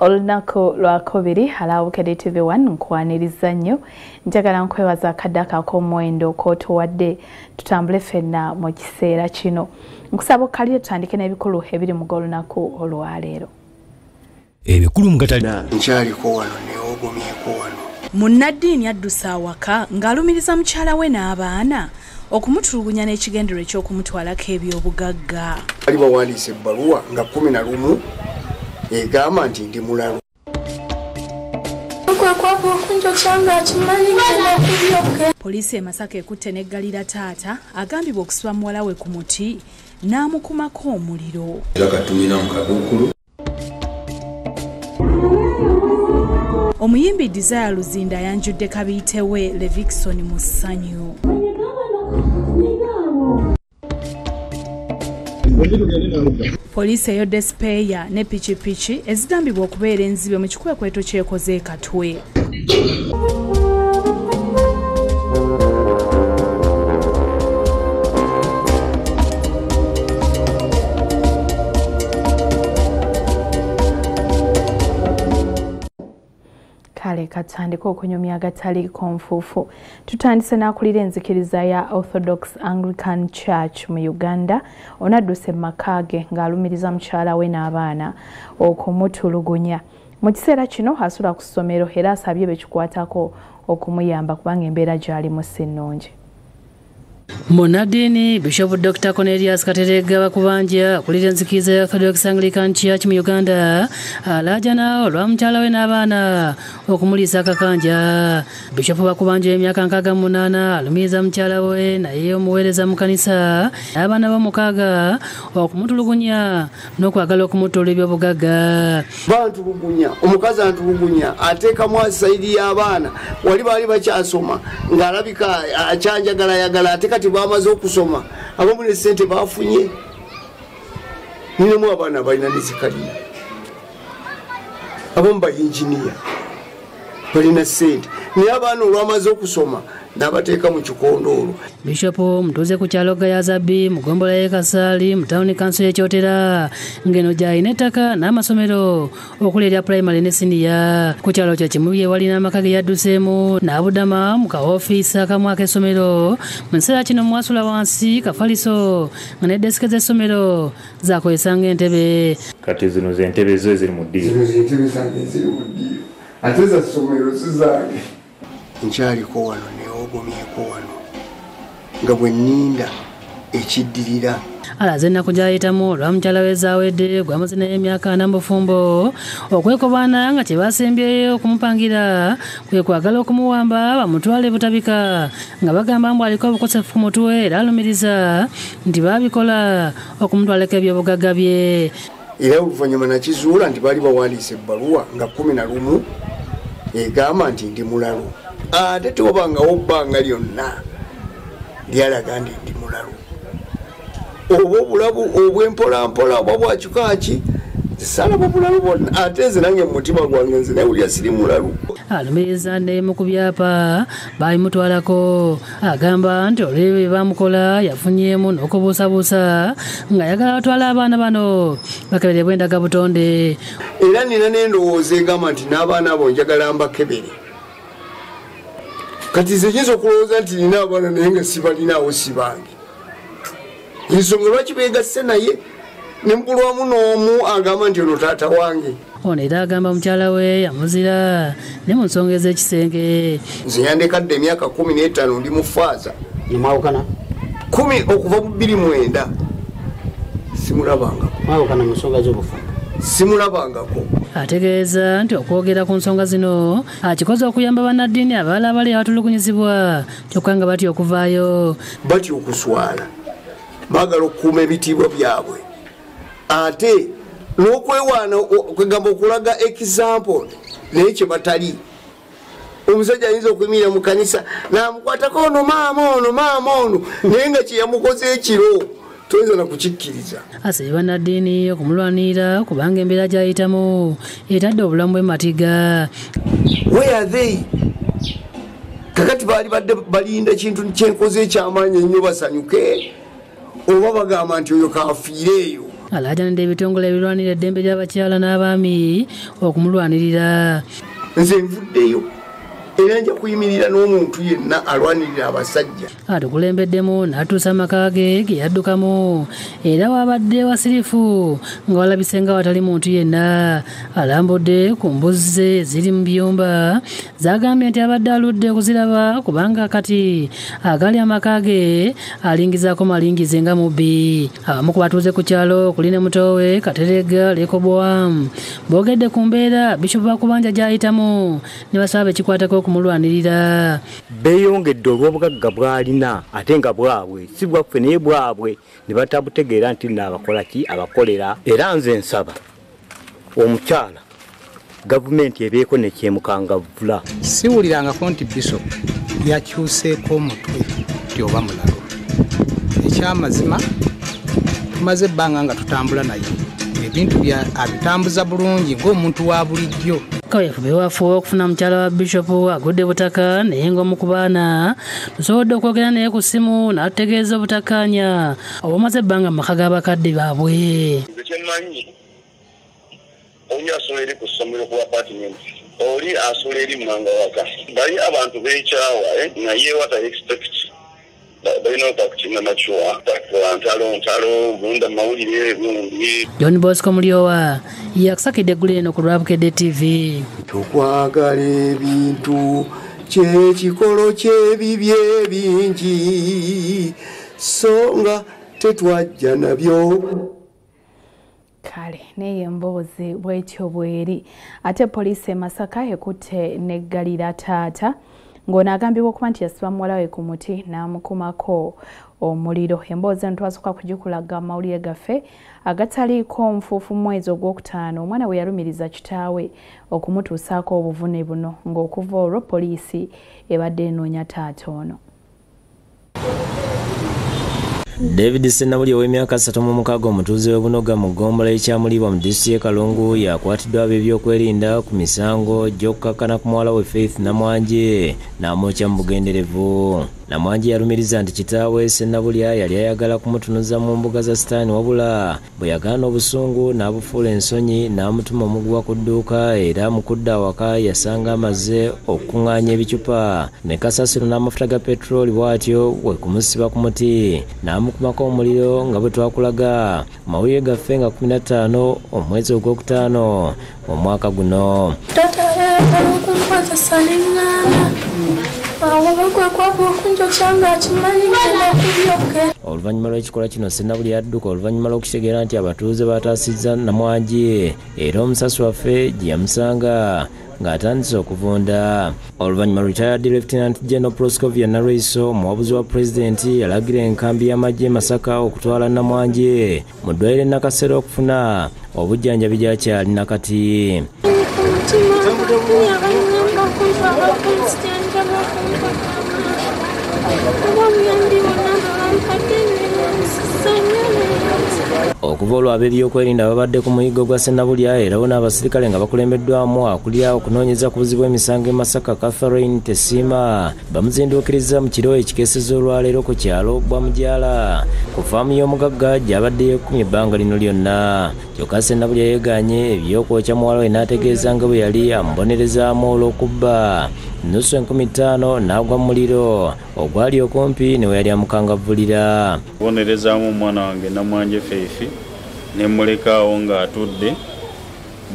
Olunaku lwakubiri alawukedde TV1 nkwaniriza nnyo, njagala nkwebaza akadde ak'omuwendo k'otuwadde tutambule ffenna mu kiseera kino. Nkusaba okkalire tutandike n'ebikulu ebiri mu g'olunaku olwaleero. Ebikulu mugatali nkyaliko wano neewogomyeko wano. Munnaddiini addusa awaka ng'alumiriza mukyala we n'abaana okumutulugunya n'ekigendero eky'okumutwalako ebyobugagga. Bali bawandiise ebbaluwa nga 11 egamba nti ndi mulalu. Poliisi e Masaka ekutte n'eggalira taata agambibwa okusiba muwala we ku muti n'amukumako omuliro. Era katumina mu kaduukulu. Omuyimbi Desire Luzinda ayanjudde kabiite we Levixone mu ssanyu. Poliisi eyodde sipeeya ne pikipiki ezigambibwa okubeera enzibe mu kikwekweto kyekoze e Katwe. Kale katandika okunyumya agataliiko nfuufu. Tutandise n'akulira enzikiriza ya Orthodox Anglican Church mu Uganda onadduse mu maka ge ng'alumiriza mukyala we n'abaana okumutulugunya. Mu kiseera kino asula ku ssomero era asabye bekikwatako okumuyamba kubanga embeera gy'alimu si nnungi. Munnaddiini Bishop Dr. Cornelius Kateregga Bakubanja akulira enzikiriza ya Orthodox Anglican Church mu Uganda alaajana olwa mukyala we n'abaana okumuliisa akakanja. Bishop Bakubanja emyaka 68 alumiriza mukyala we naye omuweereza mu kanisa n'abaana b'omukaaga okumutulugunya n'okwagala okumutoola ebyobugagga. Bantulugunya, omukazi antulugunya, ateekamu asayidi y'abaana, wali baali bakyasoma ng'alabika akyanjagalayagala ate kati bamaze okusoma abamu ne ssente bafunye. Ninamu abaana balina ne zikalina, abamu bayinginiya balina ssente, naye abaana olwamaze okusoma n'abateeka mu kikondoolo. Bishop mutuuze ku kyalo Gayazabi mu ggombolola y'e Kasaali mu tawuni kanso y'e Kyotera ng'eno gy'alina ettaka n'amasomero okuli erya pulayimale ne siniya. Ku kyalo kye kimu ye walina amaka ge yadduseemu n'abudama mu kaofiisi akamu ak'essomero. Mu kiseera kino mwasula wansi kafaliso nga ne desike z'essomero zaakozesa ng'entebe. Kati zino z'entebe zo eziri mu ddiiro. Zino z'entebe zange eziri mu ddiiro ate za ssomero si zange. Nkyaliko wano neewogomyeko wano nga bwe nninda ekiddirira. Alaze ennaku gy'ayitamu olwa mukyala we zaawedde gwamaze naye emyaka 40 mu bufumbo okwekobaana nga kye basembyeyo okumupangira kwe kwagala okumuwamba bamutwale Butabika nga bagamba mbu aliko obukosefu ku mutwe era alumiriza nti baabikola okumutwalako ebyobugagga bye. Era oluvannyuma nakizuula nti baali bawandiise ebbaluwa nga 11 egamba nti ndi mulalu. Ate tewabangawo bbanga lyonna lyalaga nti ndi mulalu. Oba obulabu obw'empolampola oba bwakikaaki salaba bulalu bwonna, ate nze nange mu mutima gwange nze newulira siri mulalu. Alumiriza n'emu ku byapa baabimutwalako agamba nti olw'ebyo bye baamukola yafunyeemu n'okubuusabuusa ng'ayagala batwale abaana bano bakeberebwe endagabutonde. Era nina n'endowooza egamba nti n'abaana abo njagala mbakebere. Kati nze nyinza okulowooza nti nina abaana naye nga sibalinaawo si bange. Ensonga lwaki beegasse naye ne mbulwamu n'omu agamba nti ono taata wange. Ono era agamba mukyala we yamuzira ne mu nsonga ez'ekisenge. Nze yandekadde emyaka 15 ndi mu faaza. Mwawukana? 10 okuva mu 2009 simulabangako. Mwawukana mu nsonga z'obufumbo? Simulabangako. Ategeeza nti okwogera ku nsonga zino akikoze okuyamba bannaddiini abalala abali abatulugunyizibwa kyokka nga batya okuvaayo. Batya okuswala, baagala okukuuma ebitiibwa byabwe ate n'okwewaana kwegamba okulaga example naye kye batali. Omusajja ayinza okuyimirira mu kanisa n'amukwatako ono maama ono maama ono naye nga kye yamukoze ekiro toyinza na kukikkiriza. Asabye bannaddiini okumulwanirira kubanga embeera gy'ayitamu etadde obulamu bwe matiga. Where are they? Kakati baali badde balinda kintu kyenkoze ekyamaanyi ennyo basanyuke oba bagamba nti oyo kafiire eyo. Alaajanidde ebitongole ebirwanirira eddembe ly'abakyala n'abaami okumulwanirira. Nze nvuddeyo era nja kuyimirira n'omuntu yenna alwanirira abasajja. Atukulembeddemu n'atuusa amaka ge ge yaddukamu era wabadde wasirifu nga walabise nga watali muntu yenna. Alambudde ku mbuzi ze ziri mu biyumba zagambye nti abadde aludde okuziraba kubanga kati agali amaka ge alingizaako malingize nga mubbi. Abamu ku batuuze ku kyalo okuli ne mutoowe Katerega Lekoboamu boogedde ku mbeera Bishop Bakubanja gy'ayitamu ne basaba ekikwatako okumulwanirira. Beeyongedde olw'obugagga bw'alina ate nga bwabwe si bwaffe naye bwabwe ne batabutegeera nti nno abakola ki abakolera. Era nze nsaba omukyala gavumenti ebeeko nekyemukangavvula. Siwulirangako nti Bishop yakyuseeko omutwe nti oba mulalo. Ekyamazima tumaze ebbanga nga tutambula naye ebintu abitambuza bulungi ng'omuntu wa bulijjo. Kaweefube wafu okufuna mukyala wa Bishop agudde butaka naye ng'omu ku baana tusobodde okwogera naye ku ssimu n'atutegeeza obutakkaanya obumaze ebbanga mu maka g'abakadde baabwe. Nze kye mmanyi oli asula eri ku ssomero ku apartment, oli asula eri mmanga waka. Bali abantu beekyawa naye what I expect balina okutina mature ntalo ntalo gunda mawulire gundi. John Bosco Mulyowa yakusakidde eggulo eno ku Lwabukedde TV. Tukwagala ebintu kyekikolo ky'ebibi ebingi so nga tetwajja nabyo. Kale naye emboozi bwetyo bweri. Ate poliisi e Masaka ekutte n'eggalira taata ng'ono agambibwa okuba nti yasiba muwala we ku muti n'amukumako omuliro. Emboozi eno twasooka kugikulaga mu mawulire gaffe agataliiko nfuufu mwezi ogwokutaano omwana we yalumiriza kitaawe okumutuusaako obuvune buno ng'okuva olwo poliisi ebadde enoonya taata ono. David Ssenabulya ow'emyaka 36 omutuuze w'e Bunoga mu ggombolola y'Ekyamuliibwa mu disitulikiti y'e Kalungu yakwatiddwa ab'ebyokwerinda ku misango gy'okukakkana ku muwala we Faith Namwanje n'amwokya mu bugenderevu. Namwanje yalumiriza nti kitaawe Ssenabulya yali ayagala kumutunuza mu mbuga za Sitaani wabula bwe yagaana obusungu n'abufuula ensonyi n'amutuma omuguwa ku dduuka era mu kudda awaka yasanga amaze okukuŋŋaanya ebicupa ne kasasiro n'amafuta ga petulooli bw'atyo we kumusiba ku muti n'amukumako omuliro nga bwe twakulaga mawulire gaffe nga 15 omwezi ogwokutaano omwaka guno. Oluvannyuma lw'ekikolwa kino Ssenabulya yadduka oluvannyuma lw'okukitegeera nti abatuuze bataasizza Namwanje era omusasi waffe gye yamusanga ng'atandise okuvunda. Oluvannyuma retired Lieutenant General Proscovia Nalweyiso omuwabuzi wa pulezidenti yalagira enkambi y'amagye e Masaka okutwala Namwanje mu ddwaliro e Nakasero okufuna obujjanjabi gy'akyalina kati. Okuva olwo ab'ebyokwerinda babadde ku muyiggo gwa Ssenabulya era bo n'abasirikale nga bakulembeddwamu akulira okunoonyeza ku buzibu emisango e Masaka Catherine Tesiima bamuzinduukiriza mu kiro ekikeesezza olwaleero ku kyalo Bwamugyala ku faamu y'omugagga gy'abadde yeekumye ebbanga lino lyonna. Kyokka Ssenabulya yeegaanye ebyokwokya muwala we n'ategeeza nga bwe yali amubonerezaamu olw'okubba 5,000 n'agwa mu muliro ogwali okumpi ne we yali amukangavvulira. Kubonerezaamu omwana wange Namwanje Faith ne mmulekaawo ng'atudde.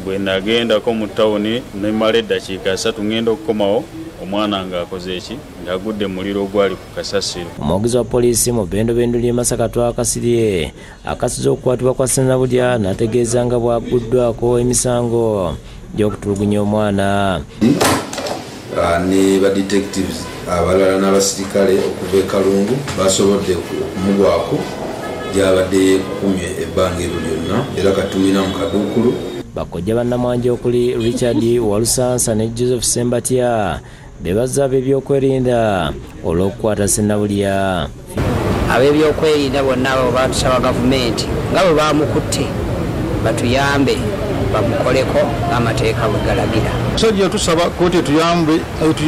Bwe nagendako mu tawuni ne mmala eddakiika 3 ngenda okukomawo omwana ng'akoze eki ng'agudde mu muliro ogwali ku kasasiro. Omwogezi wa poliisi mu bbendobendo ly'e Masaka Twakasirye akasiza okukwatibwa kwa Ssenabulya n'ategeeza nga bw'agguddwako emisango gy'okutulugunya omwana. Ne ba detectives abalala n'abasirikale okuva e Kalungu basobodde okumugwako gy'abadde yeekukumye ebbanga eryo lyonna era katumina mu kaduukulu. Bakojja bannamwanje okuli Richard Walusansa ne Joseph Ssembatya be bazza ab'ebyokwerinda olw'okukwata Ssenabulya. Ab'ebyokwerinda bonna abo batusaba gavumenti nga bwe bamukutte batuyambe bamukoleko ng'amateeka bwe galagira. Omusajja tusaba kkooti etuyambe kkooti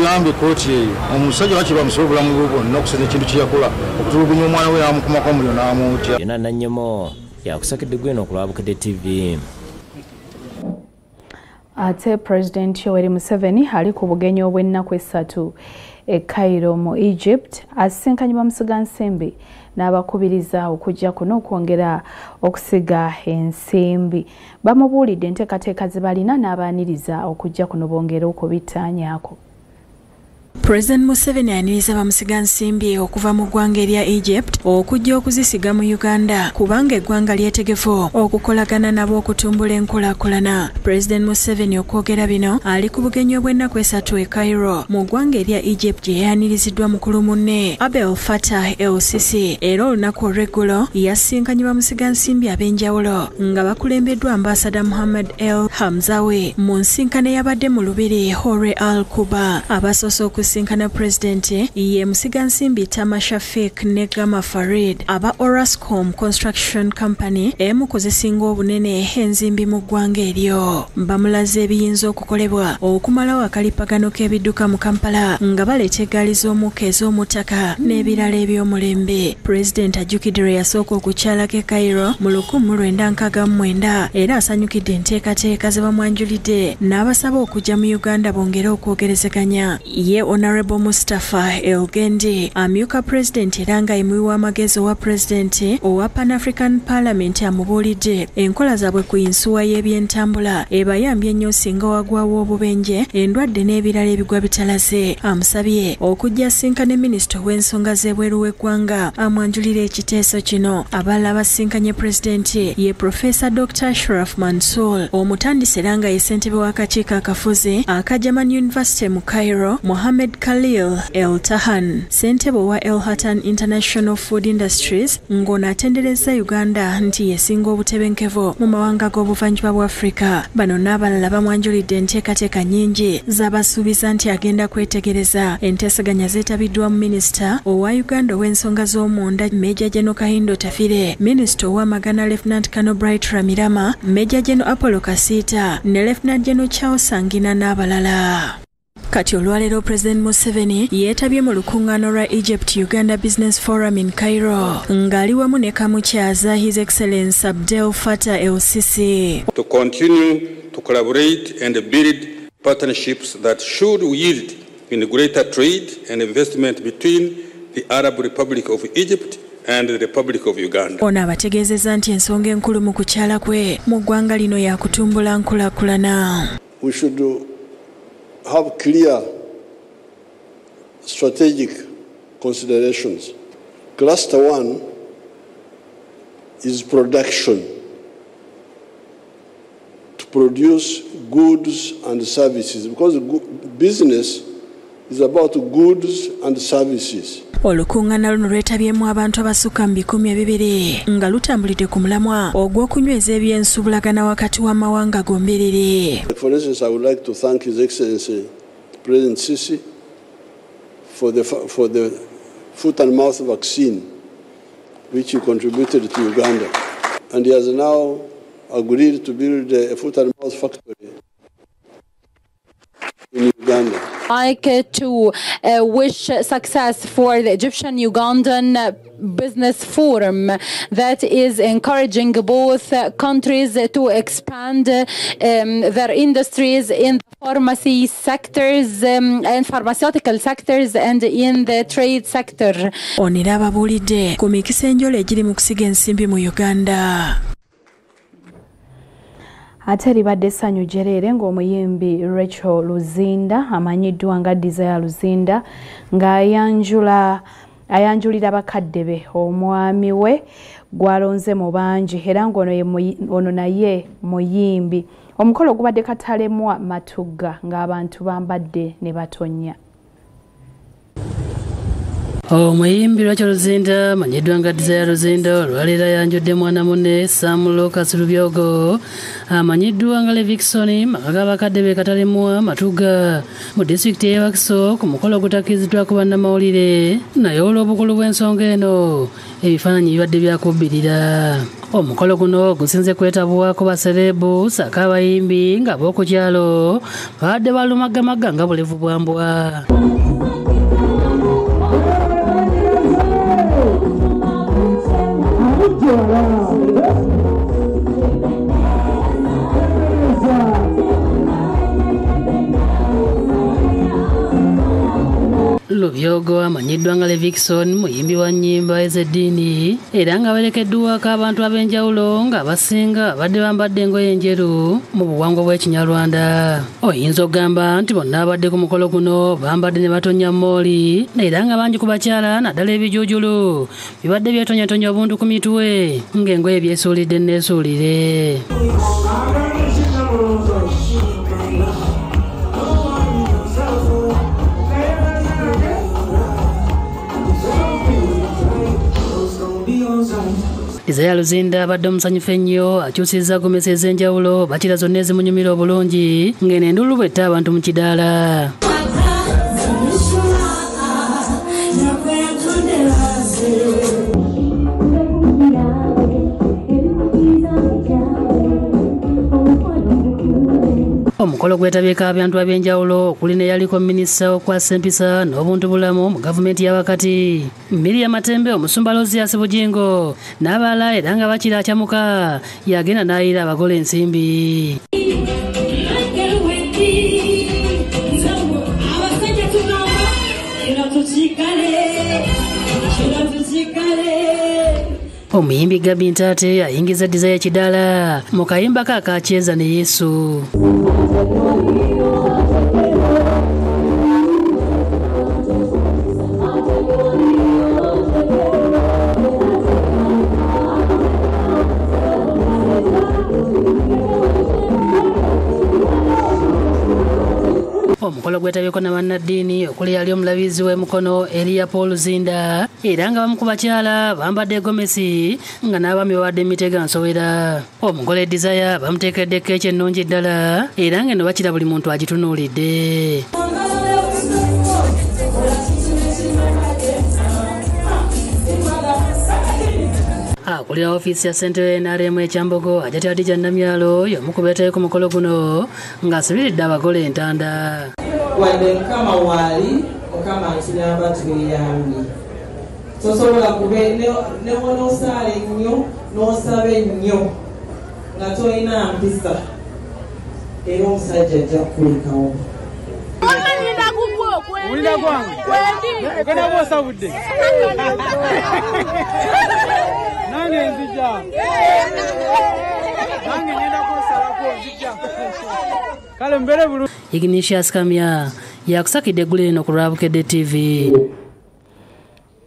eyo omusajja lwaki bamusiba obulamu bwe bwonna okusinza ekintu kye yakola okutulugunya omwana we n'amukumako omuliro n'amwokya. Yona Nannyomo Yakusakidde gweno ku Lwabukedde TV. Ate President Yoweri Museveni ali ku bugenyi obw'ennaku 3 e Cairo mu Egypt asisinkanye bamusigansimbi n'abakubiriza okujja kuno okwongera okusiga ensimbi. Bamubuulidde enteekateeka ze balina n'abaaniriza okujja kuno bongere okubittaanyaako. President Museveni ayaniriza bamusigansimbi okuva mu ggwanga erya Egypt okujja okuzisiga mu Uganda kubanga eggwanga lyetegefu okukolagana nabo okutumbula enkulaakulana. President Museveni okwogera bino ali ku bugenyi obw'ennaku 3 e Cairo mu ggwanga erya Egypt gye yayaniriziddwa mukulu munne Abdel Fattah El-Sisi, era olunaku olw'eggulo yasinkanye bamusigansimbi ab'enjawulo nga bakulembeddwa Ambassador Muhammad El Hamzawi mu nsinkano eyabadde mu lubiri Hore Al Kuba. Abasoose okusinkana Pulezidenti ye musigansimbi Tama Shafik ne Gama Farid aba Orascom Construction Company emu ku zisinga obunene enzimbi mu ggwanga eryo. Bamulaze ebiyinza okukolebwa okumalawo akalipagano k'ebidduka mu Kampala nga baleeta eggaali z'omukka ez'omuttaka n'ebirala eby'omulembe. Pulezidenti ajjukidde lwe yasooka okukyalako e Cairo mu 1969 era asanyukidde enteekateeka ze bamwanjulidde n'abasaba okujja mu Uganda bongere okwogerezeganya. Ye Honorable Mustafa Elgendi amyuka President era nga ye muwi w'amagezi owa President owa Pan African Parliament amubuulidde enkola zaabwe ku yinsuwa y'ebyentambula ebayambye ennyo singa wagwawo obubenje, endwadde n'ebirala ebigwa bitalaze. Amusabye okujja asinkane minisita ow'ensonga z'ebweru w'eggwanga amwanjulire ekiteeso kino. Abalala basinkanye President ye Professor Dr. Ashraf Mansour omutandisi era nga ye ssentebe w'akakiiko akafuzi aka German University mu Cairo, Mohammed Khalil El Tahan, ssentebe owa El Hatan International Food Industries, ng'ono atenderezza Uganda nti yesinga obutebenkevu mu mawanga g'obuvanjuba bwa Afrika. Bano n'abalala bamwanjulidde enteekateeka nnyingi z'abasuubiza nti agenda kwetegereza. Enteeseganya zeetabiddwa mu minisita owa Uganda ow'ensonga z'omunda Major General Kahindo Tafire, minisita ow'amagana Lieutenant Colonel Bright Ramirama, Major General Apollo Kasita ne Lieutenant General Charles Sangina n'abalala. Kati olwaleero President Museveni yeetabye mu lukuŋŋaana lwa Egypt Uganda Business Forum in Cairo ng'ali wamu ne kamukyaza His Excellence Abdel Fattah El-Sisi. To continue to collaborate and build partnerships that should yield in greater trade and investment between the Arab Republic of Egypt and the Republic of Uganda. Ono abategeezezza nti ensonga enkulu mu kukyala kwe mu ggwanga lino yakutumbula nkulaakulana. We should have clear strategic considerations. Cluster 1 is production, to produce goods and services, because business is about goods and services. Olukuŋŋaana luno lwetabyemu abantu abasukka mu 200 nga lutambulidde ku mulamwa ogw'okunyweza ebyensuubulagana wakati w'amawanga gombiriri. For instance, I would like to thank His Excellency President Sisi for the foot and mouth vaccine which he contributed to Uganda. And he has now agreed to build a foot and mouth factory in Uganda. Like to wish success for the Egyptian-Ugandan Business Forum that is encouraging both countries to expand their industries in the pharmacy sectors and pharmaceutical sectors and in the trade sector. Ono era ababuulidde ku mikisa enjolo egiri mu kusiga ensimbi mu Uganda. Ate libadde essanyu jjereere ng'omuyimbi Rachel Luzinda amanyiddwa nga Desire Luzinda ng'ayanjulira bakadde be omwami we gw'alonze mu bangi era ng'ono naye muyimbi. Omukolo gubadde Katalemwa Matugga ng'abantu bambadde ne batonnya. Omuyimbi Rachel Luzinda amanyiddwa nga Desire Luzinda olwaleero ayanjudde mwana munne Sam Lucas Lubyogo amanyiddwa nga Levixone maka g'abakadde be Katalemwa Matugga mu disitulikiti y'e Wakiso ku mukolo ogutakiriziddwako bannamawulire. Naye olw'obukulu bw'ensonga eno ebifaananyi bibadde byakubbirira. Omukolo guno gusinze kwetabwako baserebu ssaako abayimbi nga b'oku kyalo babadde balumagamagga nga bulevu bwa mbwa. Lubyogo amanyiddwa nga Levixone muyimbi wa nnyimba ez'eddiini era nga awerekeddwako abantu ab'enjawulo ng'abasinga abadde bambadde engoye enjeru mu buwangwa bw'Ekinyarwanda. Oyinza okugamba nti bonna abadde ku mukolo guno bambadde ne batonya mooli era nga bangi ku bakyala naddala ebijuujulu bibadde byetonyatonya obuntu ku mitwe ng'engoye byesuulidde neesuulire. Desire Luzinda abadde omusanyufu ennyo akyusizza gomesi ez'enjawulo bakira zonna ezimunyumira obulungi ng'eno enduulu bw'etta abantu mu kidaala. Omukolo gwetabyeko abantu ab'enjawulo okuli n'eyaliko minisita w'okukwasa empisa n'obuntu bulamu mu gavumenti ya wakati Miriam Matembe, omusumba Aloysius Bugingo n'abalala era nga bakira akyamuka yagenda n'ayira abagole ensimbi. Omuyimbi Gabi Ntate ayingiza Desire Kidala mu kayimba ke akakyeza ne Yesu. Omukolo gwetabyeko na bannaddiini okuli yali omulabizi w'emukono Elia Paul Zinda era nga bamu ku bakyala bambadde egomesi nga n'abaami babadde emitega nsowera. Omugole Desire bamuteekedde keeki ennungi ddala era ng'eno bakira buli muntu agitunuulidde. Akulira ofiisi ya ssentebe NRM e Kyambogo Hajati Hadija Namyalo y'omu ku beetayo ku mukolo guno ng'asubiridde abagole entanda. Wadde Mukama waali, Mukama atuyamba tweyambye. Tosobola kube ne bw'onoosaala ennyo n'osaba ennyo nga tolina mpisa era omusajja ajja kukulekawo. Ignatius Kamya yakusakidde eggulu eno ku lwa Bukedde TV.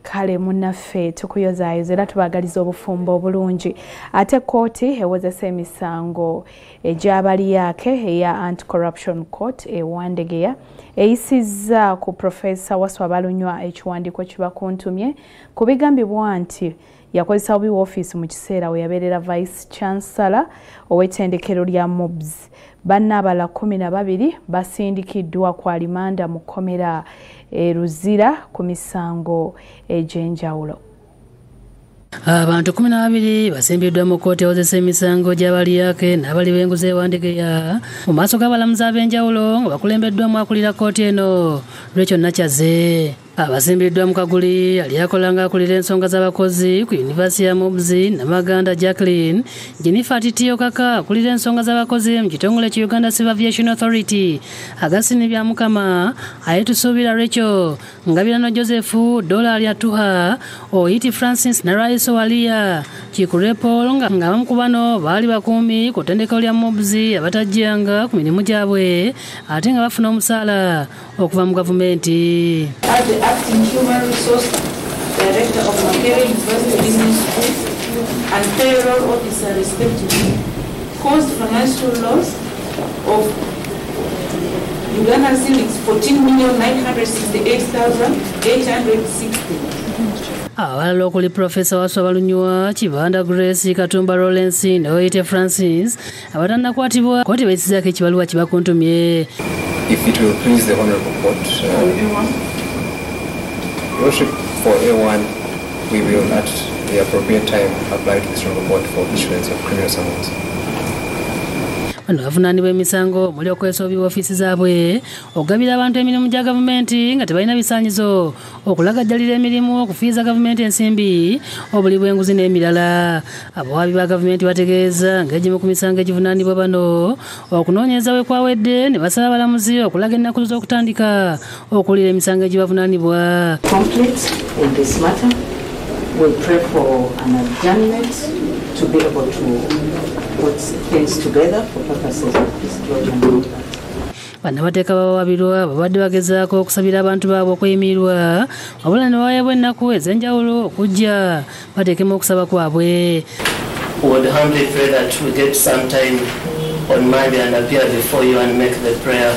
Kale munnaffe tukuyozaayoza era tubaagaliza obufumbo obulungi. Ate kkooti ewozesa emisango egy'abaliyake eya Anti-Corruption Court e Wandegeya eyisizza ku Profesa Waswa Balunywa ekiwandiiko kibakuntumye ku bigambibwa nti yakozesa bubi woofiisi mu kiseera we yabeerera Vice Chancellor ow'ettendekero lya MUBS. Banna abalala 12 basindikiddwa ku alimanda mu kkomera e Luzira ku misango egy'enjawulo. Abantu 12 basimbiddwa mu kkooti ewozesa emisango gy'abaliyake n'abali b'enguzi e Wandegeya mu maaso g'abalamuzi ab'enjawulo nga bakulembeddwamu akulira kkooti eno Rachel Nakyaze. Abasimbiddwa mu kaguli yali akola ng'akulira ensonga z'abakozi ku yunivasite ya MUBS Namaganda Jacqueline, Jennifer Titiyo Kaka akulira ensonga z'abakozi mu kitongole ki Uganda Civil Aviation Authority, Agasini Byamukama, Ayetusuubira Rachel, Ngabirano Joseph, Dola Alyatuha, Oyiti Francis ne Raiso Walia, Kikure Paul nga abamu ku bano baali bakuumi ku ttendekero lya MUBS abatajjanga ku mirimu gyabwe ate nga bafuna omusaala okuva mu gavumenti. Acting Human Resource Director of Makerere University Business School and Payroll Officer respectively, caused financial loss of Uganda shillings 14,968,860. Abalala okuli Profesa Waswa Balunywa, Kibanda Grace, Katumba Lawrence ne Oyite Francis abatannakwatibwa kkooti bayisizzaako ekibaluwa kibakuntumye. If it will please the Honorable Court, Worship, for A1, we will at the appropriate time apply to this report for issuance of criminal summons. Bano bavunaanibwa emisango omuli okwesoobya ofiisi zaabwe, okugabira abantu emirimu gya gavumenti nga tebalina bisaanyizo, okulagajjalira emirimu, okufiiza gavumenti ensimbi, obuli bw'enguzi n'emirala. Abawaabi ba gavumenti bategeeza ng'egimu ku misango egivunaanibwa bano okunoonyereza we kwawedde ne basaba abalamuzi okulaga ennaku z'okutandika okuwulira emisango egibavunaanibwa. Complete in this matter. We pray for an adjournment to be able to put things together for purposes of disclosure and all that. Bannamateeka bawaabirwa babadde bagezaako okusabira abantu baabwe okuyimirirwa, wabula ne baweebwa ennaku ez'enjawulo okujja bateekemu okusaba kwabwe. We would humbly pray that we get some time on Monday and appear before you and make the prayer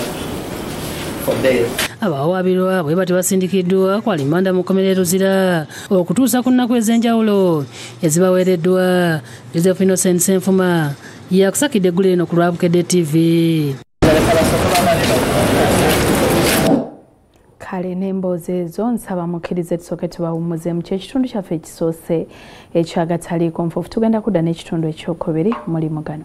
for bail. Abawaabirwa bwe bati basindikiddwa ku alimanda mu kkomera e Luzira okutuusa ku nnaku ez'enjawulo ezibaweereddwa. Joseph Innocent Ssenfuma yakusakidde eggulo eno ku lwa Bukedde TV. Kale n'emboozi ezo nsaba mukkirize tusooke tubawummuzeemu. Kyekitundu kyaffe ekisoose ekyagataliiko nfuufu. Tugenda kudda n'ekitundu ekyokubiri muli mugano.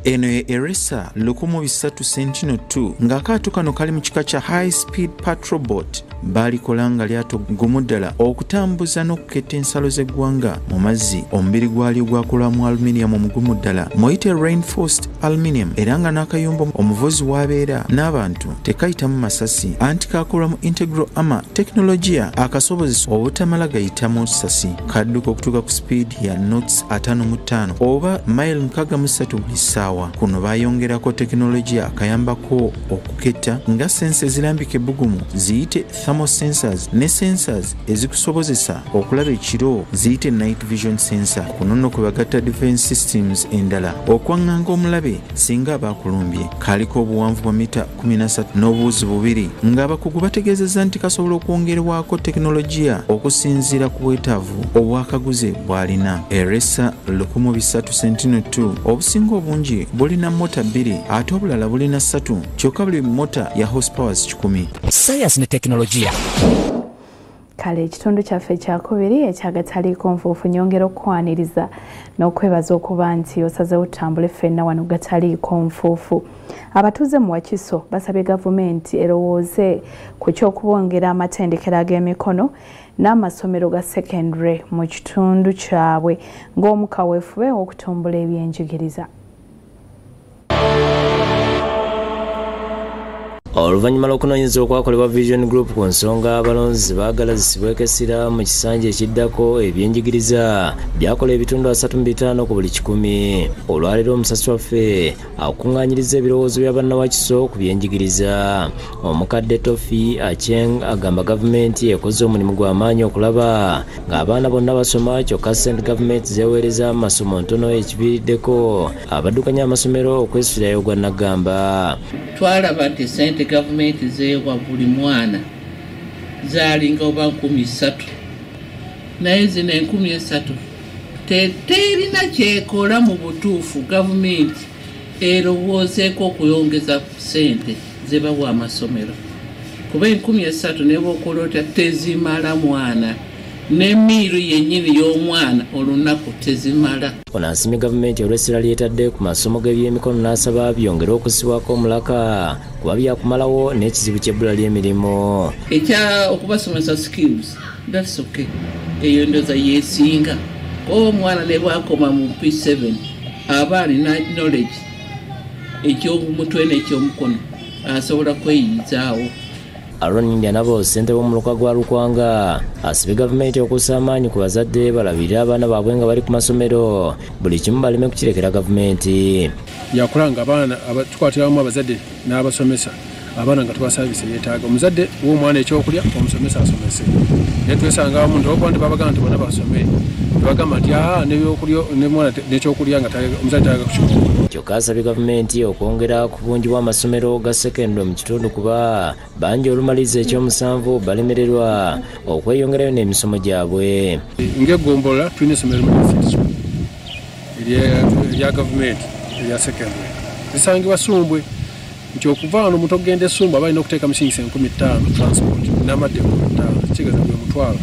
Eno ye Eresa 1300 Sentinel 2 ng'akaato kano kali mu kika kya high speed patrol boat. Baalikola nga lyato gumu ddala okutambuza n'okuketta ensalo z'eggwanga mu mazzi. Omubiri gwalyo gwakolwamu aluminium omugumu ddala muyite reinforced aluminium, era nga n'akayumba omuvuzi w'abeera n'abantu tekayitamu masasi, anti kakolwa mu integral armor tekinologiya akasobozesa obutamala gayitamu sasi. Kadduka okutuuka ku speed ya knots 55 oba mile 63 buli ssaawa. Kuno baayongerako tekinologiya akayambako okuketta nga sensa ezirambika ebbugumu ziyite thermal sensors ne sensors ezikusobozesa okulaba ekiro ziyite night vision sensor. Kuno nno kwe bagatta defense systems endala okwaŋŋanga omulabe singa aba akulumbye. Kaliko obuwanvu bwa mita 13 n'obuwuzi 2 ng'abakugu bategeezezza nti kasobola okwongerwako tekinologiya okusinziira ku bwetaavu obwakaguze bw'alina. Eresa 1300 Sentinel 2 obusinga obungi bulina mota 2 ate obulala bulina 3, kyokka buli mota ya horsepower 100. Science ne tekinologiya. Kale ekitundu kyaffe ekyakubiri ekyagataliiko nfuufu nyongera okukwaniriza n'okwebaza okuba nti osazeewo tutambule ffenna wano gataliiko nfuufu. Abatuuze mu Wakiso basabye gavumenti erowooze ku ky'okubongera amatendekero ag'emikono n'amasomero ga secondary mu kitundu kyabwe ng'omukaweefube w'okutumbula ebyenjigiriza. Oluvannyuma lw'okunoonyereza okwakolebwa Vision Group ku nsonga abalonzi baagala zisibweko essira mu kisanja ekiddako, ebyenjigiriza byakola ebitundu 35 ku buli 100. Olwaleero omusasi waffe akuŋŋaanyiriza ebirowoozo bya bannawakiso ku byenjigiriza. Omukadde Tofi Acheng agamba gavumenti ekoze omulimu gw'amaanyi okulaba ng'abaana bonna basoma, kyokka ssente gavumenti zeeweereza amasomo ntono ekiviiriddeko abaddukanya amasomero okwesulayo gwa Nagamba. Twalaba nti ssente gavumenti zeewa buli mwana zaalinga oba 3,000, naye zino 3,000 terina kyekola mu butuufu. Gavumenti erowoozeeko okuyongeza ssente zebawa amasomero, kuba 3,000 ne bw'okola otya tezimala mwana, n'emiiru yennyini y'omwana olunaku tezimala. Ono asiimye gavumenti olw'essira lyetadde ku masomo g'ebyemikono n'asaba byongere okussibwako omulaka kuba byakumalawo n'ekizibu ky'ebbula ly'emirimu. Ekya okubasomesa skills, that's okay, eyo ndowooza yeesinga. Omwana ne bwakoma mu P7 aba alina knowledge eky'omutwe n'ekyomukono, asobola kweyiyizaawo. Aaron Ndyanabo, ssentebe w'omuluka gwa Lukwanga, asibye gavumenti okussa amaanyi ku bazadde balabirire abaana baabwe nga bali ku masomero, buli kimu baleme kukirekera gavumenti. Yakola nga abaana tukwatiramu abazadde n'abasomesa, abaana nga tubasaabise yeetaaga. Omuzadde w'omwana ekyokulya, omusomesa asomese. Naye twesanga abamu nti olwokuba nti babagamba nti bonna basome, tebagamba nti n'ebyokulya n'ekyokulya nga omuzadde tayagala kukikola. Kyokka asabye gavumenti okwongera ku bungi bw'amasomero ga sekendule mu kitundu kuba bangi olumaliriza ekyomusanvu balemererwa okweyongerayo n'emisomo gyabwe. Ng'eggombolola tulina essomero mu disitulikiti erya gavumenti erya sekendule lisangibwa Ssumbwe, nti okuva wano omuntu okugenda e Ssumbwe aba alina okuteeka musingisa 5,000 transport n'amadde 5,000, kitegeeza gwe mutwalo.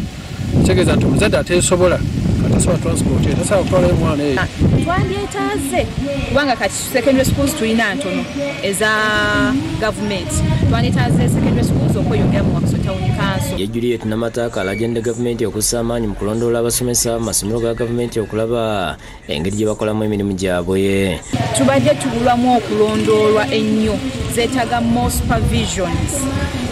Kitegeeza nti omuzadde ateesobola, atasobola transport, tasobola kutwalayo omwana eyo. Twandyetaaze kubanga kati secondary schools tulina ntono eza gavumenti, twandyetaaze secondary schools okweyongera mu Wakiso Town Council. Ye Juliet Namata alagidde gavumenti okussa amaanyi mu kulondoola abasomesa mu masomero ga gavumenti okulaba engeri gye bakolamu emirimu gyabwe. Tubadde tubulwamu okulondoolwa ennyo, zeetaaga more supervisions,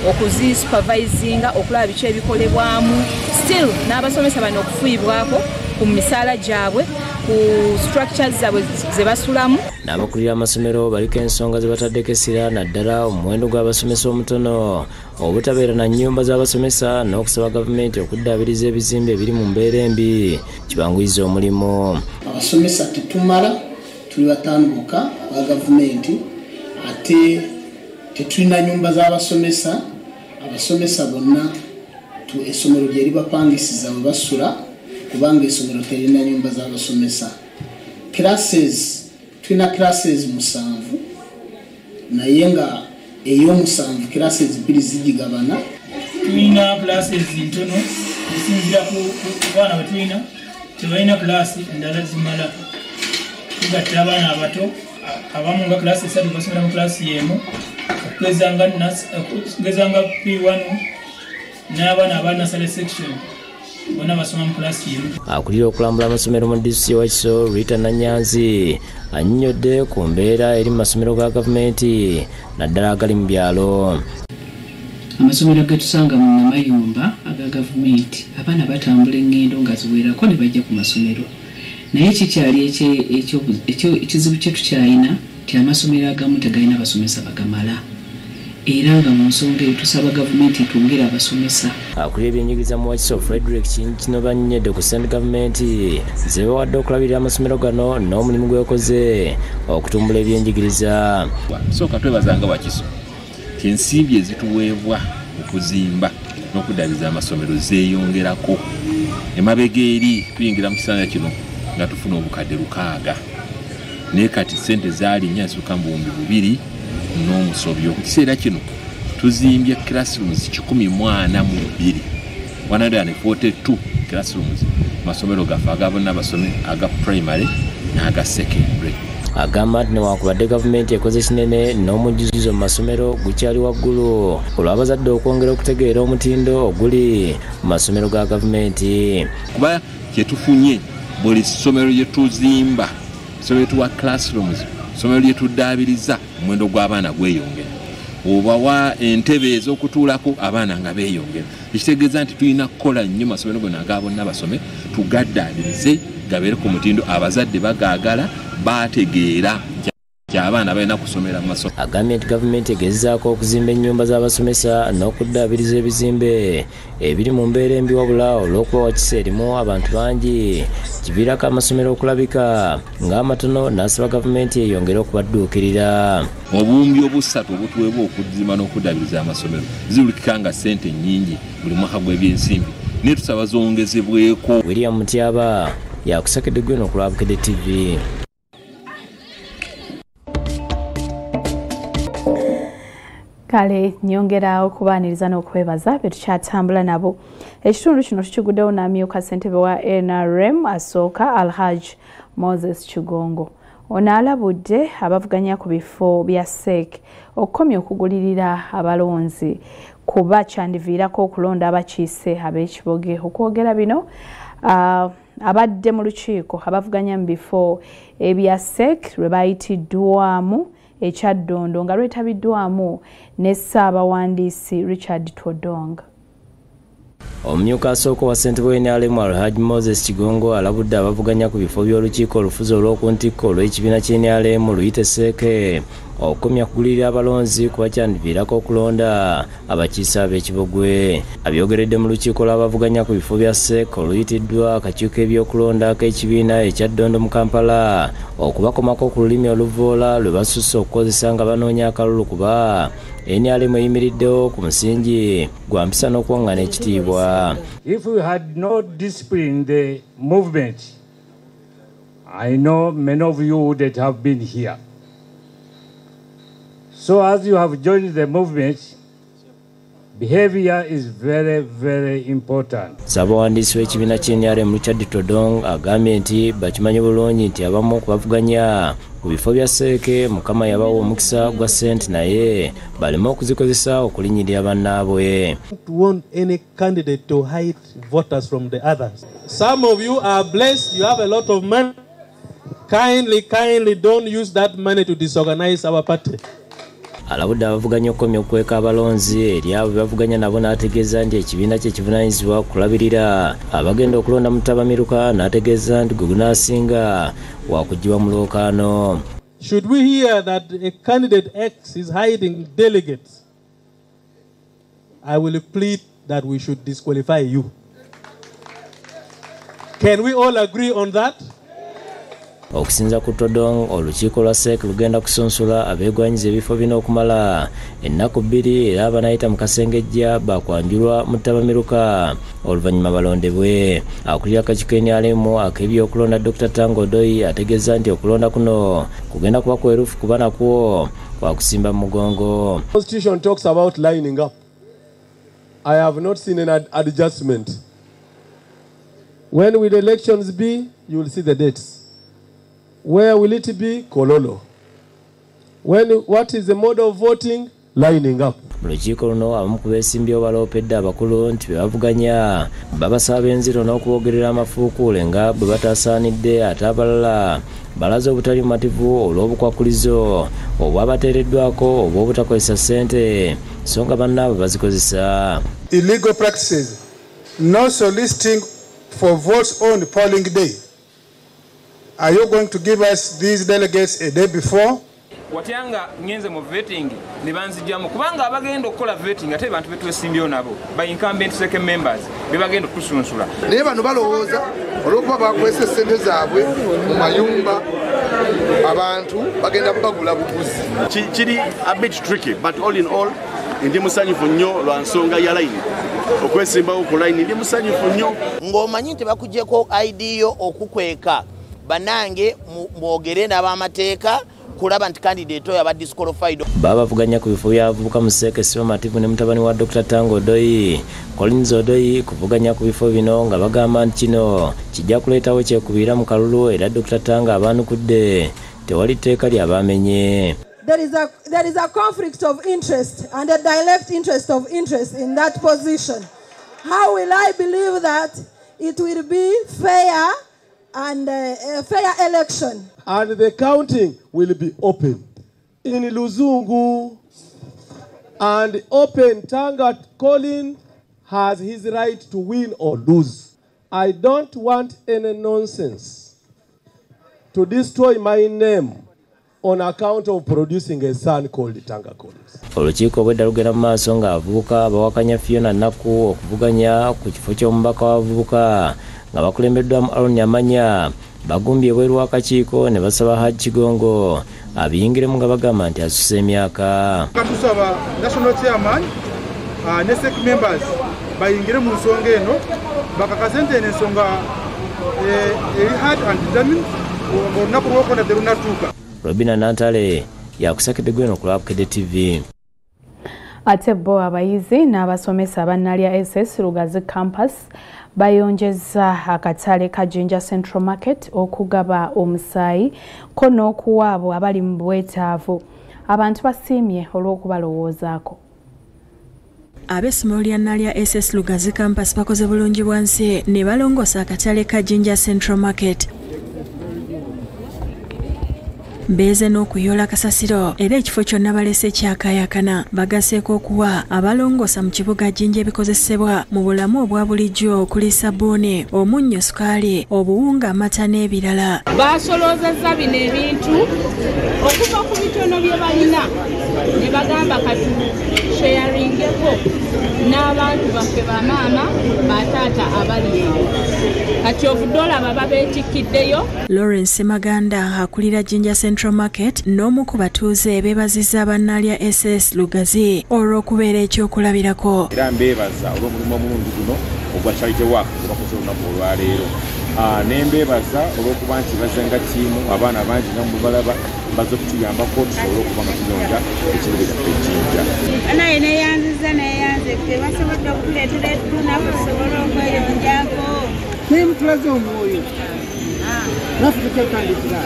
okuzisupervisinga okulaba biki ebikolebwamu, still n'abasomesa bano okufuibwako ku misaala gyabwe, ku structures zaabwe ze basulamu. N'abakulira amasomero baliko ensonga ze bataddeko essira naddala omuwendo gw'abasomesa omutono, obutabeera na nnyumba z'abasomesa n'okusaba gavumenti okuddaabiriza ebizimbe ebiri mu mbeera embi kibanguyiza omulimu. Abasomesa tetumala, tuli bataano bokka ba gavumenti, ate tetulina nnyumba z'abasomesa. Abasomesa bonna essomero lye libapangisiza we basula kubanga essomero terina nnyumba z'abasomesa. Classes tulina classes 7, naye nga ey'omusanvu classes 2 zigigabana. Tulina classes ntono okusinziira ku baana be tulina, tebalina class endala zimala. Tugatta abaana abato abamu nga class 3 basomera mu class y'emu, okugeza nga P1 n'abaana aba nursery section bonna basoma mu class y'emu. Akulira okulambula amasomero mu disitulikiti y'e Wakiso Rita Nanyanzi annyonnyodde ku mbeera eri mu masomero ga gavumenti naddala agali mu byalo. Amasomero getusanga mu mayumba aga gavumenti abaana batambula engendo nga ziwerako ne bajja ku masomero, naye kikyali ekizibu kye tukyalina nti amasomero agamu tegalina basomesa bagamala, era nga mu nsonga eyo tusaba gavumenti etwongere abasomesa. Akulira ebyenjigiriza mu Wakiso Frederick Kino bannyonnyodde ku ssente gavumenti ze bawadde okulabirira amasomero gano n'omulimu gwekoze okutumbula ebyenjigiriza. Sooka twebazanga Wakiso nti ensimbi ezituweebwa okuzimba n'okuddaabiriza amasomero zeeyongerako. Emabega eri tuyingira mu kiseera kino nga tufuna obukadde 6, naye kati ssente zaalinnya zituuka mu 2000 n'omusobyo. Mu kiseera kino tuzimbye classrooms 142, 142 classrooms mu masomero gaffe aga bonna basome aga primary n'aga secondary. Agamba nti newankubadde gavumenti ekoze kinene n'omujjuzo mu masomero gukyali waggulu olw'abazadde okwongera okutegeera omutindo oguli mu masomero ga gavumenti. Kuba kyetufunye buli ssomero lye tuzimba, ssomero lye tuwa classrooms, ssomero lye tuddaabiriza, omuwendo gw'abaana gweyongera. Obawa entebe ez'okutuulako abaana nga beeyongera, ekitegeeza nti tulina kukola nnyo masomero gonna aga bonna basome tugaddaabirize gabeere ku mutindo abazadde bagaagala bategeera nti abaana balina kusomera mu masomero. Agambye nti gavumenti egezaako okuzimba ennyumba z'abasomesa n'okuddaabiriza ebizimbe ebiri mu mbeera embi, wabula olw'okuba Wakiso erimu abantu bangi kiviirako amasomero okulabika ng'amatono, n'asaba gavumenti eyongere okubadduukirira. Obuwumbi obusatu obutuweebwa okuzimba n'okuddaabiriza amasomero ziwulikika nga ssente nnyingi buli mwaka gw'ebyensimbi, naye tusaba zongezebweko. William Mutyaba yakusakedde gweno ku Lwabukedde TV. Kale nyongera okubaaniriza n'okwebaza be tukyatambula nabo. Ekitundu kino tukiguddewo n'amyuka ssentebe wa NRM asooka Alhaj Moses Kigongo. Ono alabudde abavuganya ku bifo bya SEC okukomya okugulirira abalonzi kuba kyandiviirako okulonda abakiise ab'ekiboge. Okwogera bino abadde mu lukiiko abavuganya mu bifo ebya SEC lwe bayitiddwamu ekyaddondo nga lwetabiddwamu ne Ssaabawandiisi Richard Todong. Omumyuka asooka wa ssentebe wa NRM Alhaji Moses Kigongo alabudde abavuganya ku bifo by'olukiiko olufuzi olw'oku ntikko olw'ekibiina ky'NRM luyite SEC okukomya kugulirira abalonzi kuba kyandiviirako okulonda abakiise ab'ekibogwe. Abyogeredde mu lukiiko lw'abavuganya ku bifo bya SEC oluyitiddwa akakiiko k'ebyokulonda ak'ekibiina ekya Ddondo mu Kampala okubakomako ku lulimi oluvoola lwe basusse okukozesa nga banoonya akalulu kuba NRM eyimiriddewo ku musingi gwa mpisa n'okuwaŋŋana ekitiibwa. If we had not disciplined the movement, I know many of you wouldn't have been here. So as you have joined the movement, Behavior is very, very important. Ssabawandiisi w'ekibiina ky'NRM Richard Todong agambye nti bakimanyi bulungi nti abamu ku bavuganya ku bifo bya Sseeke Mukama yabawa omukisa gwa ssente naye baleme okuzikozesa okulinnyirira bannaabwe. Want any candidate to hide voters from the others. Some of you are blessed, you have a lot of money. Kindly, kindly don't use that money to disorganize our party. Alabudde abavuganya okukomya okukweka abalonzi eri abo be bavuganya nabo n'ategeeza nti ekibiina kye kivunaanyizibwa kulabirira abagenda okulonda mu ttabamiruka n'ategeeza nti gwe gunaasinga wakuggyibwa mu lwokaano. Should we hear that a candidate X is hiding delegates, I will plead that we should disqualify you. Can we all agree on that? Okusinza ku Todong, olukiiko lwa Sseeke lugenda kusunsula abeegwanyiza ebifo bino okumala ennaku 2 era abanaayita mu kasengejja bakwanjulwa mu ttabamiruka oluvannyuma balondebwe. Akulira akakiiko NRM ak'ebyokulonda Dr. Tanga Odoi ategeeza nti okulonda kuno kugenda kuba kwerufu kuba nakwo kwakusimba mu mugongo. Constitution talks about lining up. I have not seen an adjustment. When will the elections be? You will see the dates. Where will it be? Kololo. What is the mode of voting? Lining up. Mu lukiiko luno abamu ku beesimbyewo baloopedde abakulu nti be bavuganya babasaba enziro n'okuboogerera amafuukuule nga bwe batasaanidde, ate abalala balaze obutali bumativu olw'obukwakulizo obwabateereddwako obw'obutakozesa ssente so nga bannaabwe bazikozesa. Illegal practices, no soliciting for votes on polling day. Are you going to give us these delegates a day before? Watyanga ngenze mu vetting ne banzijjamu kubanga abagenda okukola vetting ate bantu betwesimbyewo nabo ba incumbent second members be bagenda okutusunsula. Naye bano balowooza olw'okuba bakwesa ssente zaabwe mu mayumba abantu bagenda bagula buguzi. Kiri a bit tricky, but all in all ndi musanyufu nnyo lwa nsonga ya line. Okwesimbawo ku line ndi musanyufu nnyo. Ng'omanyi nti bakuggyeko ID yo okukweka, bannange mwogere n'ab'amateeka kulaba nti candidate oyo aba disqualified. Babavuganya ku bifo by'abavubuka mu Sseeke si bamativu ne mutabani wa Dr. Tanga Odoi, Collins Odoi, kuvuganya ku bifo bino nga bagamba nti kino kijja kuleetawo kyekubiira mu kalulu era Dr. Tanga abanukudde tewali tteeka ly'abamenye. There is a conflict of interest and a direct interest of interest in that position. How will I believe that it will be fair and a fair election? And the counting will be open in Luzungu and open. Tanga Colin has his right to win or lose. I don't want any nonsense to destroy my name on account of producing a son called Tanga Collins. Olukiiko obwedda lugenda mu maaso ng'abavubuka bawakanya Fiona Nakku okuvuganya ku kifo ky'omubaka w'abavubuka nga bakulembeddwamu Aaron Amanya bagumbye ebweru w'akakiiko ne basaba Hajji Kigongo abiyingiremu nga bagamba nti asusa emyaka. Tusaba national chairman ne SEC members bayingire mu nsonga eno bakakase nti eno ensonga eri hard and determined olunaku lw'okulonda terunatuuka. Robina Nantale yakusakidde gweno ku Bukedde TV. Ate bo abayizi n'abasomesa abannalya SS Lugazi Campus bayonjeza akatale ka Jinja Central Market okugaba omusaayi ko n'okuwa abo abali mu bwetaavu. Abantu basiimye olw'okubalowoozaako. Ab'essomero lya Nalya SS Lugazi Campus bakoze bulungi bwansi ne balongoosa akatale ka Jinja Central Market. Beeze n'okuyoola kasasiro era ekifo kyonna balese kyakaayakana. Bagaseeko okuwa abalongoosa mu kibuga Jinja ebikozesebwa mu bulamu obwa bulijjo okuli sabbuuni, omunnyo, sukaali, obuwunga, amata n'ebirala. Basoloozezza bino ebintu okuva ku bitono bye balina ne bagamba katu sharingeko n'abantu baffe bamaama bataata abali eyo. Kati ovudde olaba babeetikkiddeyo. Lawrence Maganda akulira Jinja Central Market n'omu ku batuuze beebazizza bannalya SS Lugazi olw'okubeera ekyokulabirako. Era mbeebaza olw'omulimu omulungi guno ogwa charity work gwe bakoze olunaku olwaleero. Ne mbeebaza olw'okuba nti bazze nga ttiimu, abaana bangi nga mubalaba Bazze kutuyambako tusobole okuba nga tuyonja ekibuga kyaffe Jinja. Naye neyanziza neyanzedde basobodde okutuleetera ettu naffe tusobole okweyonjako. Naye mutulaze omwoyo naffe tukyatandikira.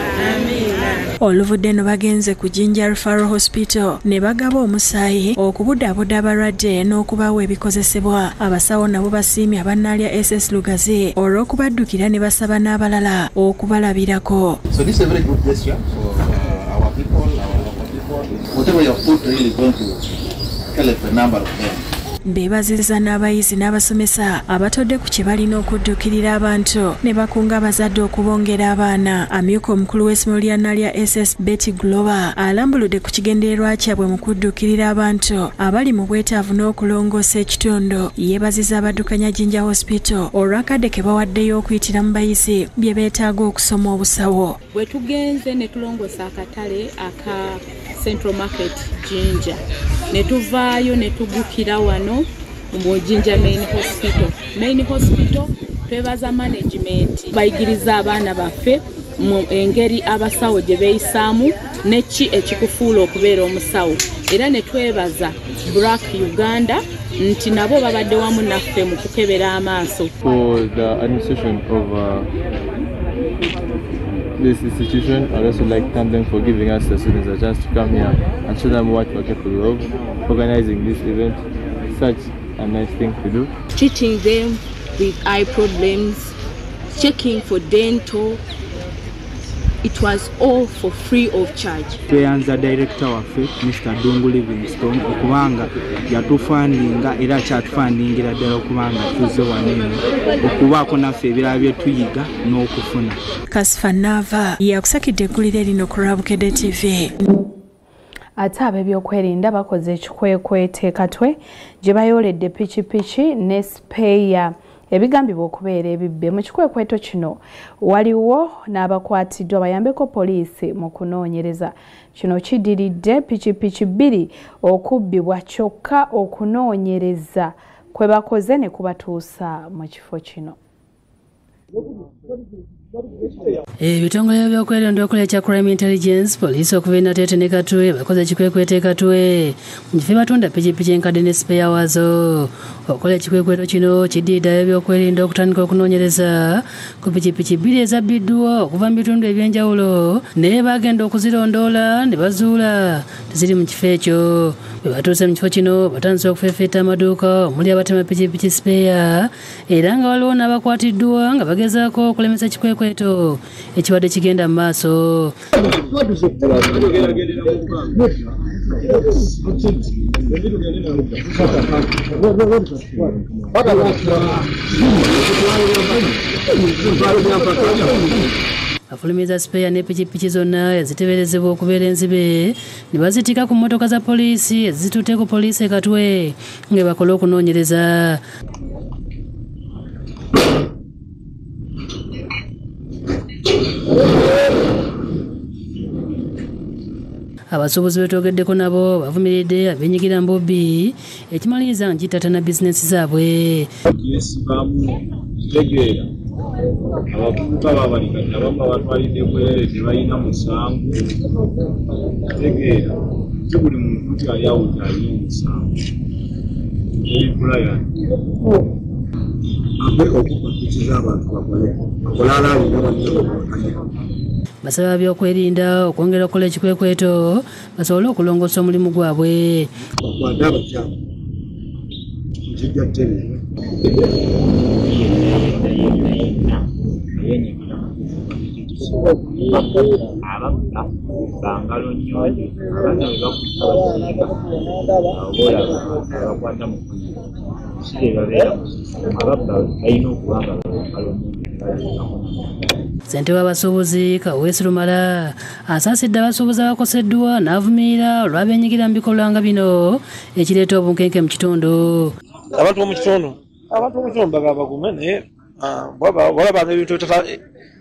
Oluvudde eno bagenze ku Jinja Referral Hospital ne bagaba omusaayi okubudaabuda abalwadde n'okubawa ebikozesebwa. Abasawo nabo basiimye abannaalya SS Lugazi olw'okubaddukira ne basaba n'abalala okubalabirako. So this is a very good gesture for our people, our local people. Whatever you have put really is going to help a number of them. Beebazizza n'abayizi n'abasomesa abatodde ku kye balina okuddukirira abantu ne bakunga abazadde okubongera abaana. Amyuka omukulu w'essomero lya Naalya SS Betty Glover alambuludde ku kigendererwa kyabwe mu kuddukirira abantu abali mu bwetaavu n'okulongoosa ekitundu. Yeebazizza abaddukanya Jinja Hospital olw'akadde ke bawaddeyo okuyitira mu bayizi bye beetaaga okusoma obusawo. Bwe tugenze ne tulongoosa akatale aka Central Market Jinja ne tuvaayo ne tugukira wano mu Jinja Main Hospital. Main Hospital twebaza management bayigiriza abaana baffe mu engeri abasawo gye beeyisaamu neki ekikufuula okubeera omusawo, era ne twebaza Black Uganda nti nabo babadde wamu naffe mu kukebera amaaso. For the administration of this institution, I'd also like to thank them for giving us the students a chance to come here and show them what we're capable of, organizing this event. Such a nice thing to do. Treating them with eye problems, checking for dental, it was all for free of charge. Tweyanza director waffe Mr. Dungu Livingstone okubanga yatufandinga era akyatufandingira ddala okubanga tuzze wano eno okubaako naffe ebirala bye tuyiga n'okufuna. Kasifa Nava yakusakidde eggulire lino ku Lwabukedde TV. Ate ab'ebyokwerinda bakoze ekikwekweto e Katwe gye bayooledde pikipiki ne sipeeya ebigambibwa okubeera ebibbe. Mu kikwekweto kino waliwo n'abakwatiddwa bayambeko poliisi mu kunoonyereza. Kino kiddiridde pikipiki 2 okubbibwa kyokka okunoonyereza kwe bakoze ne kubatuusa mu kifo kino. Ebitongole by'okwerinda okola ekya Crime Intelligence, poliisi okuva e Nateete ne Katwe bakoze ekikwekweto e Katwe mu kifo batunda pikipiki enkadde ne sipeeya waazo. Okukola ekikwekweto kino kiddiridde ebyokwerinda okutandika okunoonyereza ku pikipiki 2 ezabbiddwa okuva mu bitundu eby'enjawulo, naye bagenda okuzirondoola ne bazuula teziri mu kifo ekyo. Bwe batuuse mu kifo kino batandise okufeefeeta amaduuka omuli abatema pikipiki sipeeya, era nga waliwo n'abakwatiddwa nga bagezaako okulemesa ekikwekweto ekibadde kigenda mu maaso. Afulumiza sipeeya ne pikipiki zonna eziteeberezebwa okubeera enzibe ne bazitika ku mmotoka za poliisi ezitutte ku poliisi e Katwe nga bakola okunoonyereza. Abasuubuzi betwogeddeko nabo bavumiridde abenyigira mu bubbi ekimaliriza nga kittattana bizinensi zaabwe. Yeesibamu kitegeera abavubuka babalikati abamu babatwalidde bwerere tebalina musango. Kitegeera si buli muntu nti ali awo nti alina omusango. Brian ave okupakiza abantu bakole akolala alina bannabakanya. Basaba byokwerinda okwongera okukola ekikwekweto basobole okulongoosa omulimu gwabwe. Bakwate abakyamu kijja ttereera. Ababba bangalo nnyonjo, abaana bwe bakutta basinga oba abakwata mu si be babeera ababba balina okuba nga bangalo nnyonjo. Ssentebe w'abasuubuzi Kaweesi Lumala asaasidde abasuubuzi abakoseddwa n'avumirira olw'abenyigira mu bikolwa nga bino ekireeta obunkenke mu kitundu. Abantu b'omu kitundu bagaba bagume, naye bw'olabanga ebintu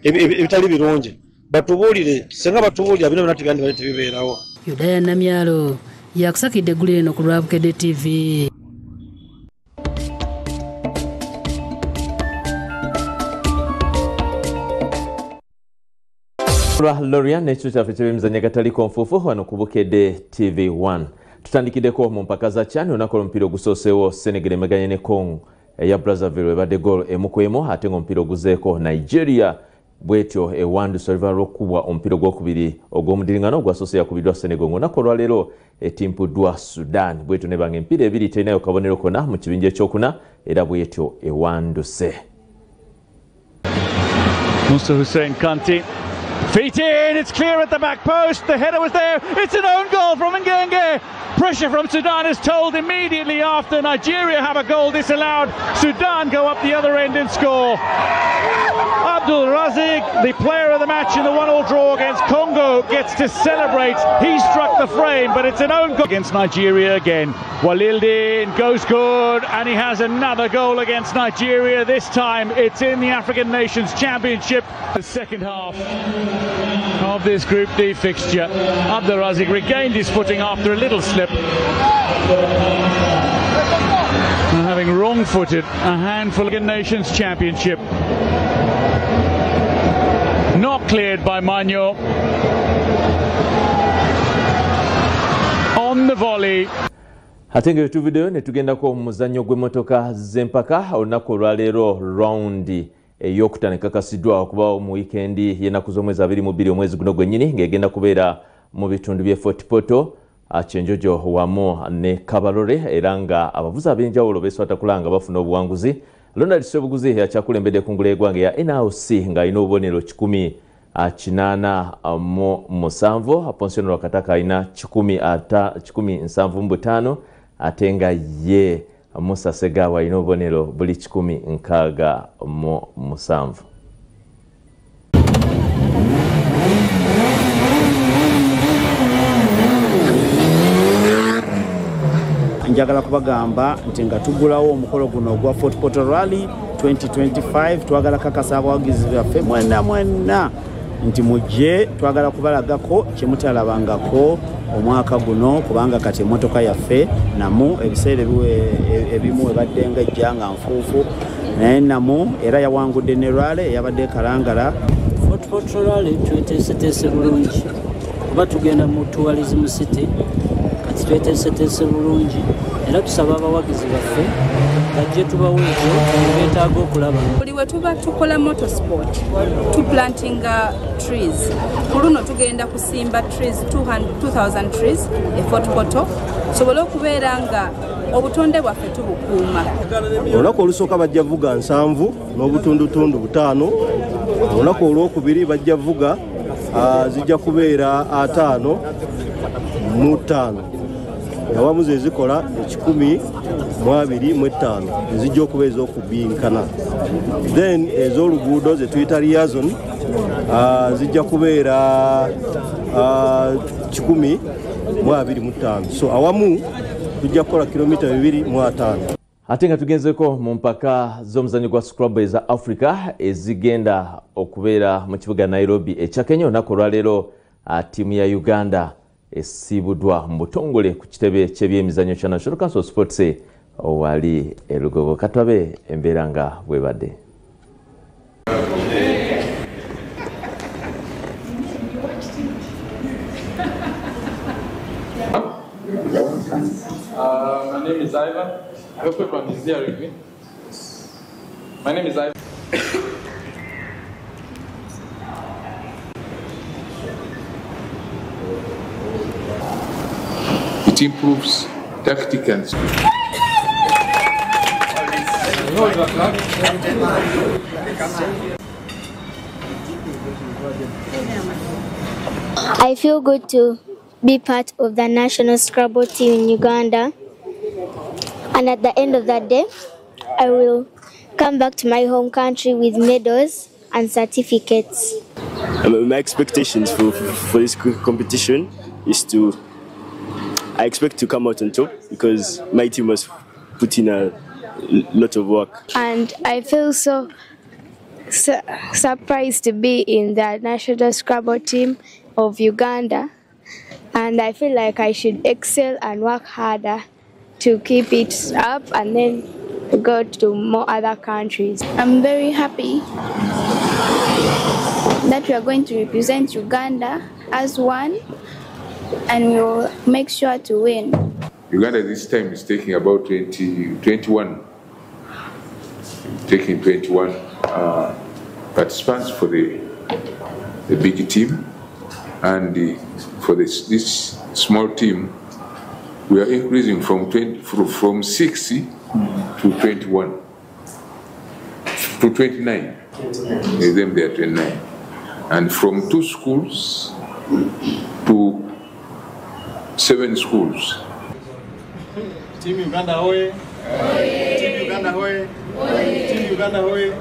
ebitali birungi batubuulire, singa batubuulira bino byonna tebyandibadde tebibeerawo. Yudaya Namyalo yakusakidde eggulire eno ku Lwabukedde TV. Lwa Lorian n'ekyo kyaffe ky'ebyemizannyo agataliko nfuufu wano ku Bukedde TV1. Tutandikiddeko mu mpaka za CHAN. Olunaku olw'omupiira ogusooseewo, Senegal emeganye ne Congo eya Brazzaville, ebadde goal 1-1, ate ng'omupiira oguzeeko Nigeria bwetyo ewanduse oluvannyuma lw'okukubwa omupiira ogwokubiri ogw'omudiringano ogwasoose yakubiddwa Senegal. Ng'olunaku olwaleero etimpuddwa Sudan, bwetyo nebanga emipiira ebiri terinayo kabonero konna mu kibinja ekyokuna, era bwetyo ewanduse. Musa Hussein Kanti. Feet in, it's clear at the back post, the header was there, it's an own goal from Ngenge. Pressure from Sudan is told immediately after Nigeria have a goal disallowed. Sudan go up the other end and score. Abdul Razik, the player of the match in the 1-1 draw against Congo, gets to celebrate. He struck the frame, but it's an own goal against Nigeria again. Walildin goes good, and he has another goal against Nigeria. This time it's in the African Nations Championship. The second half of this Group D fixture. Abdul Razik regained his footing after a little slip, and having wrong-footed a handful of Nations Championship. Not cleared by Manyo. On the volley. Ate nga tuvideo ne tugendako mu muzannyo gw'emmotoka z'empaka. Olunaku olwaleero rawundi eyokutaano ekakasiddwa okubawo mu wiikendi y'ennaku z'omwezi 22 omwezi guno gwennyini, ng'egenda kubeera mu bitundu by'e Fort Portal, Kyenjojo wamu ne Kabarole, era nga abavuzi ab'enjawulo beeswata kulanga bafuna obuwanguzi. Ronald Ssebuguzi yakyakulembedde ku ngula y'eggwanga ya NRC ng'alina obubonero 187. Ponsiano Lwakataka alina 175, ate nga ye Musa Segawa alina obubonero buli 167. Njagala kubagamba nti nga tugulawo omukolo guno ogwa Fort Portal Rally 2025, twagala kakasa abawagizi baffe mwenna mwenna nti mujje, twagala kubalagako kyemutalabangako omwaka guno, kubanga kati emmotoka yaffe namu ebiseera ebimu ebadde nga ejja nga nfuufu, naye namu era yawangudde ne rally eyabadde Kalangala. Fort Portal Rally tweteeseteese bulungi kuba tugenda mu tourism city, kati tweteeseteese bulungi era tusaba abawagizi baffe bajje tubawe ekyo beetaaga okulaba. Buli we tuba tukola motorsport tuplantinga trees. Ku luno tugenda kusimba trees 2000 trees e Fort Portal tusobole okubeera nga obutonde bwaffe tubukuuma. Olunaku olusooka bajja vuga 7.5, olunaku olwokubiri bajja vuga zijja kubeera 55, awamu ze zikola 125 ezijja okuba ez'okubinkana. Then ez'oluguudo ze tuyita liaison zijja kubeera 125, so awamu tujja kukola kilomita 205. Ate nga tugenzeko mu mpaka z'omuzannyo gwa Scrabble eza Africa ezigenda okubeera mu kibuga Nairobi ekya Kenya. Olunaku olwaleero ttiimu ya Uganda esiibuddwa mu butongole ku kitebe ky'ebyemizannyo kya National Council of Sports owali e Lugogo. Katwabe embeera nga bwebadde. My name is Ivan. I hope everyone is hearing me. My name is Ivan. It improves tactic and speed. I feel good to be part of the national Scrabble team in Uganda. And at the end of that day, I will come back to my home country with medals and certificates. My expectations for this competition is to, I expect to come out on top because my team has put in a lot of work. And I feel so surprised to be in the national Scrabble team of Uganda. And I feel like I should excel and work harder to keep it up and then go to more other countries. I'm very happy that we are going to represent Uganda as one, and we will make sure to win. Uganda this time is taking about 21 participants for the big team, and for this small team, we are increasing from 60 to 21 to 29. Them they are 29, and from 2 schools to 7 schools. Team Uganda hoye! Team Uganda hoye! Team Uganda hoye!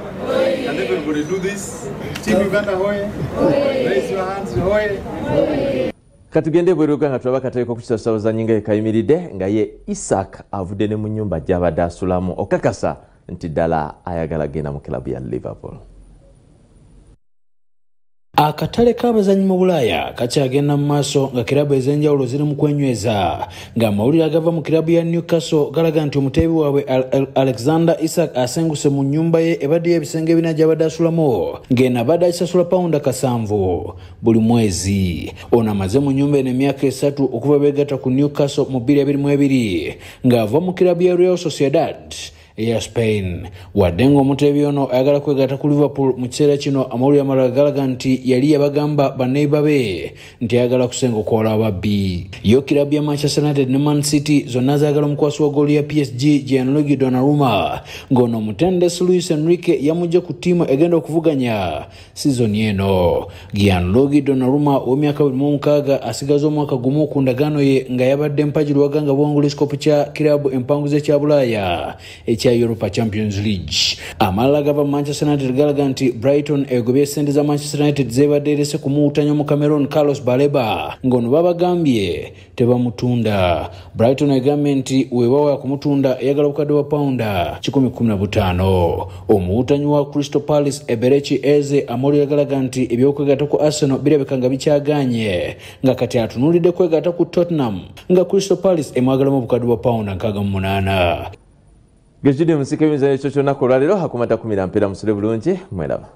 Can everybody do this? Team Uganda hoye! Raise your hands hoye! Katugende bweruka nga tulaba katale k'okusasa abazannyi nga kayimiridde nga ye Isak avudde ne mu nnyumba gy'abadde asulamu okakasa nti ddala ayagala genda mu kilabu ya Liverpool. Akatale k'abazannyi mu Bulaaya kakyagenda mu maaso nga kirabu ez'enjawulo ziri mu kwenyweza, ng'amawulire agava mu kirabu ya Newcastle galaga nti omuteebi waabwe Alexander Isak asenguse mu nnyumba ye ebadde y'ebisenge 4 gy'abadde asulamu, ng'eno abadde akisasula pawunda 7 buli mwezi. Ono amaze mu nnyumba eno emyaka 3 okuva beegatta ku Newcastle mu 2022 ng'ava mu kirabu ya Real Sociedad eya Spain. Wadde ng'omuteebi ono ayagala kwegatta ku Liverpool mu kiseera kino, amawulire amalala galaga nti yali yabagamba banneiba be nti ayagala kusenga okwala ababbi. Yo kirabu ya Manchester United ne Man City zonna zaagala omukwasi wa ggoolo ya PSG Gianluigi Donnarumma, ng'ono omutendesi Luis Enrique yamugye ku ttiimu egenda okuvuganya sizoni eno. Gianluigi Donnarumma ow'emyaka 26 asigaza omwaka gumu ku ndagaano ye nga yabadde mpagi luwaga nga buwangula ekikopo kya kirabu empanguzi ekya Bulaaya ekya Europa Champions League. Amalala gava Manchester United galaga nti Brighton egobye sente za Manchester United zebadde erese kumuwutanya mu Cameroon Carlos Baleba, ng'ono babagambye tebamutunda. Brighton egambye nti weewawa kumutunda eyagala obukadde bwa pawunda 115. Omuwutanyi wa Crystal Palace Eberechi Eze amawulire galaga nti ebyokwegatta ku Arsenal birabika nga bikyaganye, nga kati atunuulidde kwegatta ku Tottenham nga Crystal Palace emwagalamu obukadde bwa pawunda 68. Gejjudde musika emizannyo ekyo kyonna olwaleero hakumata 10 mpeera musule bulungi mweraba.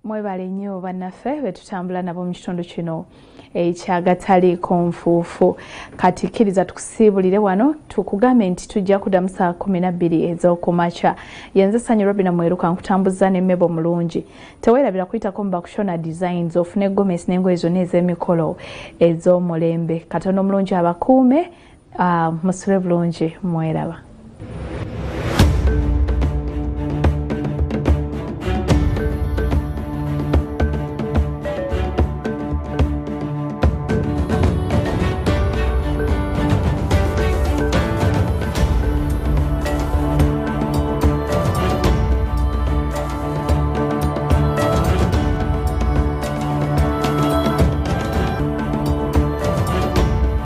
Mwebale nnyo bannaffe be tutambula nabo mu kitundu kino ekyagataliiko nfuufu. Kati kkiriza tukusiibulire wano tukugambe nti tujja kuddamu saa 12 ez'okumakya. Yenze Sanyu Robina Mweruka nkutambuza ne Mebo Mulungi. Teweerabira kuyitako mu Bakushona Designs ofune gomesi n'engoye zonna ez'emikolo ez'omulembe. Katonda omulungi abakuume, musule bulungi mweraba.